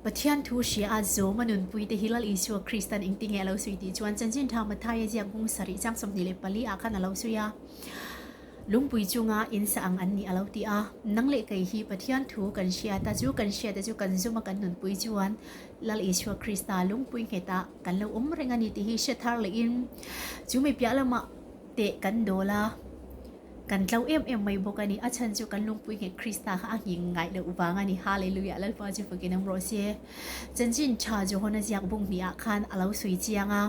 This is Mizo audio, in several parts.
Pathian thu hria a zawm a nunpui te hi Lal Isua Kristan engtinge a lo sawi tih chuan Chanchin Tha Mathaia ziak bung sarih chang 24 ah khan a lo sawi a, Lungpui chunga in sa ang an nih a lo ti a, nang leh kei hi Pathian thu kan hriat a, chu kan hriat te chu kan zawm a kan nunpui chuan Lal Isua Krista lungpui nghet ah kan lo awm reng a ni tih hi hre thar leh in chu mi piah lamah teh kan dawl a. Kan tlo em em mai bawk a ni. A chhan chu kan lungpui nghet Krista kha a nghing ngaih loh vang a ni. Hallelujah! Lalpa chu fakin awm rawh se. Chanchin tha Johana ziak bung hnih ah khan a lo sawi chiang a.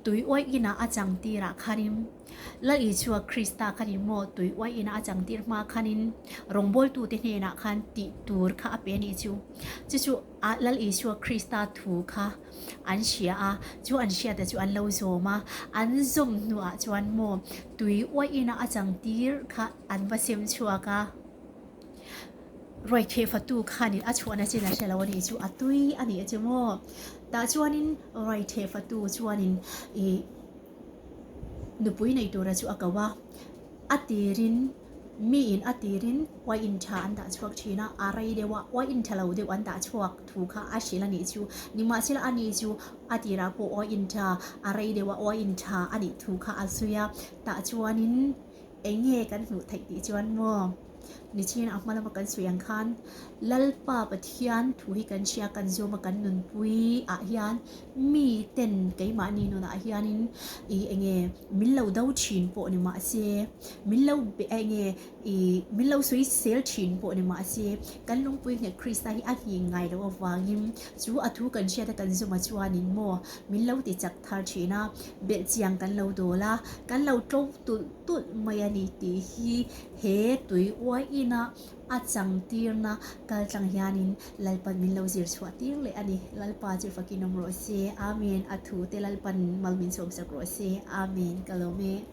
Tui uaih inah a chang tirah khanin Lal Isua Krista khanin maw tui uaih inah a chang tir hma khanin rawngbawltute hnenah khan tih tur kha a pe a nih chu. Chu chu a Lal Isua Krista thu kha an hria a, chu an hriata chu an lo zawm a, an zawm hnuah chuan maw tui uaih ina a chang tir kha an va sem chhuak a, ruaitheh fatu khanin a chhuahna chin a hre lo a nih chu, a tui a nih chu maw, tah chuanin ruaitheh fatu chuanin ih nupui nei tura chu a ko a, a tirin. Miin a tirin uaiin tha an dah chhuak thin a, a rei deuh a, uaiin tha lo deuh an dah chhuak thu kha a hrilh a nih chu. Nimahsela a ni chu a tirah pawh uaiin tha, a rei deuh a, uaiin tha a nih thu kha a sawi a. Tah chuanin eng nge kan hmuh theih tih chuan maw? Nichin a hma lama kan sawi ang khan Lalpa Pathian thu hi kan hria, kan zawm a, kan nunpui ah hian miten keimahni nunah hianin ih eng nge min lo do thin pawh ni mahse, min lo be eng nge ih min lo sawi sel thin pawh ni mahse kan lungpui nghet Krista hi a nghing ngai loh avangin chu a thu kan hriat a kan zawm a chuanin maw min lo ti chak thar thin a, belhchiang kan lo dawl a, kan lo tlo tulh tulh mai a ni tih hi he tui uai ina A changtirna kal tlang hianin Lalpan min lo zir chhuah tir leh a ni. Lalpa chu fakin awm rawh se. Amen. A thute Lalpan mal min sawmsak rawh se. Amen. Ka lawm e.